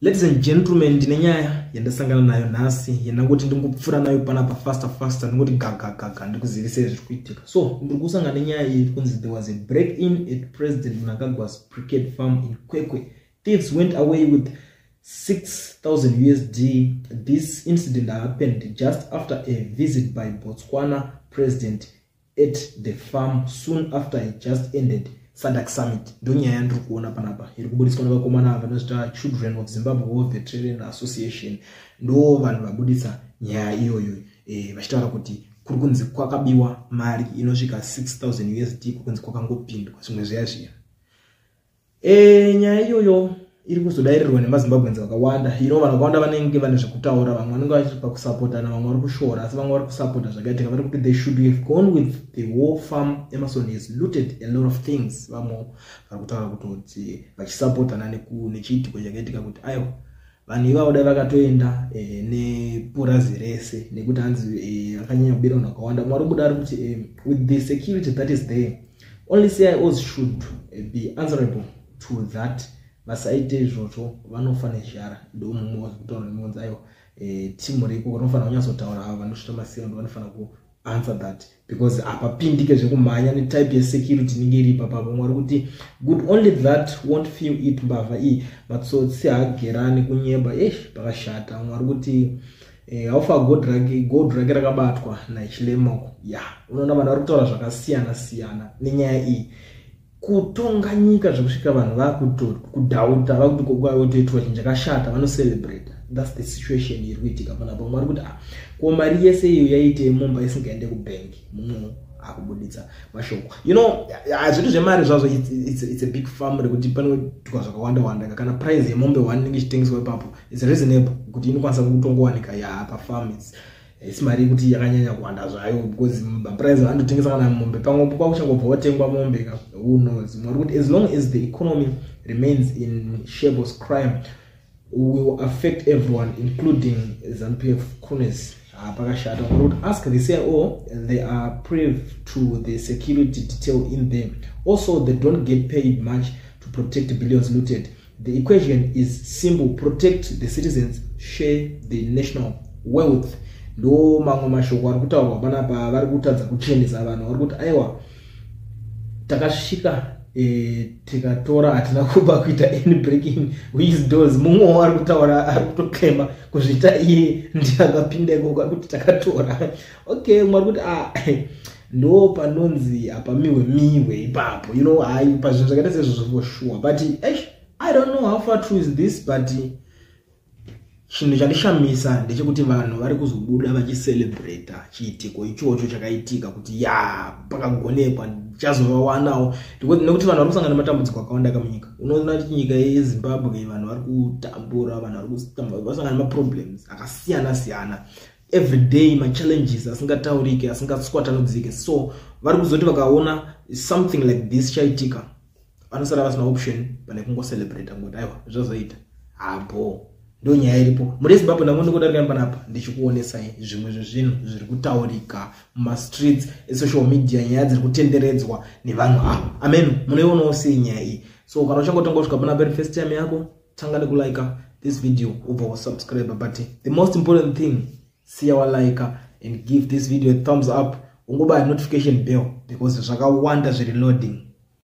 Ladies and gentlemen, ndine nyaya yandasangana nayo nhasi yandangoti ndingopfuura nayo panapa faster faster, ndingoti gaga gaga ndikuzivisei zviri kuitika. So ndiri kusangana nenyaya iyi kunzi there was a break in at President Mnangagwa's Precared farm in Kwekwe. Thieves went away with 6000 USD. This incident happened just after a visit by Botswana president at the farm soon after it just ended SADC summit. Ndo nyaya yandiri kuona panapa iri kubudiswa nevakomana ava vanozvita Children of Zimbabwe War Veteran Association. Ndo vanhu vabudisa nyaya iyoyo vachitaura kuti kuri kunzi kwakabiwa mari inosvika 6000 USD, kuri kunzi kwakangopindwa zvimwe zviya zviya. Nyaya iyoyo iri kuzodairirwa nemaZimbabweans vakawanda. Vanhu vakawanda vanenge vane zvekutaura. Vamwe vanenge vachiri pakusapotana, vamwe vari kushora, asi vamwe vari kusapota zvakaitika. Vari kuti they should have gone with the war farm. Emerson has looted a lot of things. Vamwe vari kutaura kutoti vachisapotana nechiitiko chakaitika kuti aiwa, vanhu ivavo dai vakatoenda nepurazi rese, nekuti hanzi akanyanya kubira vanhu vakawanda. Mumwe ari kubuda ari kuti with the security that is there, only CIOs should be answerable to that. Vasaite izvozvo vanofa nezhara. Ndo mumwe wazikutaura nemunzi aiwa, timu riko rinofanira kunyatsotaura. Ava vanosvita masiya ndo vanofanira kuanswer that, because hapapindike zvekumhanya netype yesecurity inenge iri ipapapo. Mwari kuti good, only that won't feel it. Mbavha iyi, matsotsi haagerani kunyemba. Esh, pakashata. Mwari kuti haufa gold rake rakabatwa naChilema. Ya, unoona vanhu vari kutaura zvakasiyana siyana nenyaya iyi. Kutonga nyika zvekusvika vanhu vakudhauta, vakuti kwakutoitwa chinhu chakashata, vanocelebrata. That's the situation iri kuitika panapa. Mwari kuti ah, ko mari yese iyo yaite mumba isingaende kubhengi? Mumwe akubuditsa mashoko. Zvinhu zvemari zvazvo, it's a big farm rekuti panoitwa zvakawanda wanda. Kana price yemombe one inenge ichitengeswa ipapo, it's reasonable kuti inokwanisa kutongowanika ya pafarm. Isi mari yekuti yakanyanya kuwanda zvayo, because maprice anotengesa kana mombe, pamwe kwakuchangobva watengwa mombe ka, who knows. Mwari kuti as long as the economy remains in shambles, crime will affect everyone, including ZANU-PF cronies. Pakashata. Mwari kuti ask the CIO, they are privy to the security detail in there. Also, they don't get paid much to protect billions looted. The equation is simple: protect the citizens, share the national wealth. Ndo mamwe mashoko ari kutaurwa panapa. Vari kutadza kuchenesa vanhu. Vari kuti aiwa, takasvika tikatora, hatina kuba kuita any breaking with doors. Mumwewo ari kutaura, ari kutoclaima kuzvita iye ndiye akapinda ikoko, ari kuti takatora. Okay, mumwe ari kuti ah, ndo panonzi hapamiwe miwe ipapo. Hai, pazvinhu zvakaita sezvozvo for sure. But eish, I don't know how far true is this, but chinhu chandishamisa ndechekuti vanhu vari kuzobuda vachicelebrata chiitiko ichocho chakaitika, kuti ya, pakagonekwa, chazovawanawo, nekuti vanhu vari kusangana nematambudziko akawanda kamunyika. Unoona kuti nyika yeZimbabwe vanhu vari kutambura, vanhu vari kusangana nemaproblems akasiyana siyana everyday, machallenges asingataurike, asingaswatanudzike. So vari kuzoti vakaona something like this chaitika, vanosara vasina option pane kungocelebrata, ngoti aiwa, zvazoita hapo. Ndo nyaya iripo muri Zimbabwe. Ndangoni ndikudarika panapa ndichikuonesai zvimwe zvezvinhu zviri kutaurika mumastreets esocial media, nyaya dziri kutenderedzwa nevanhu ava. Amen. Munoionawo sei nyaya iyi? So kana uchangotanga kusvika panapa iri first time yako, tanga nekulike this video, ubva wasubscribe. But the most important thing, siya walike and give this video a thumbs up, ungobaya notification bell, because zvakawanda zviri loading.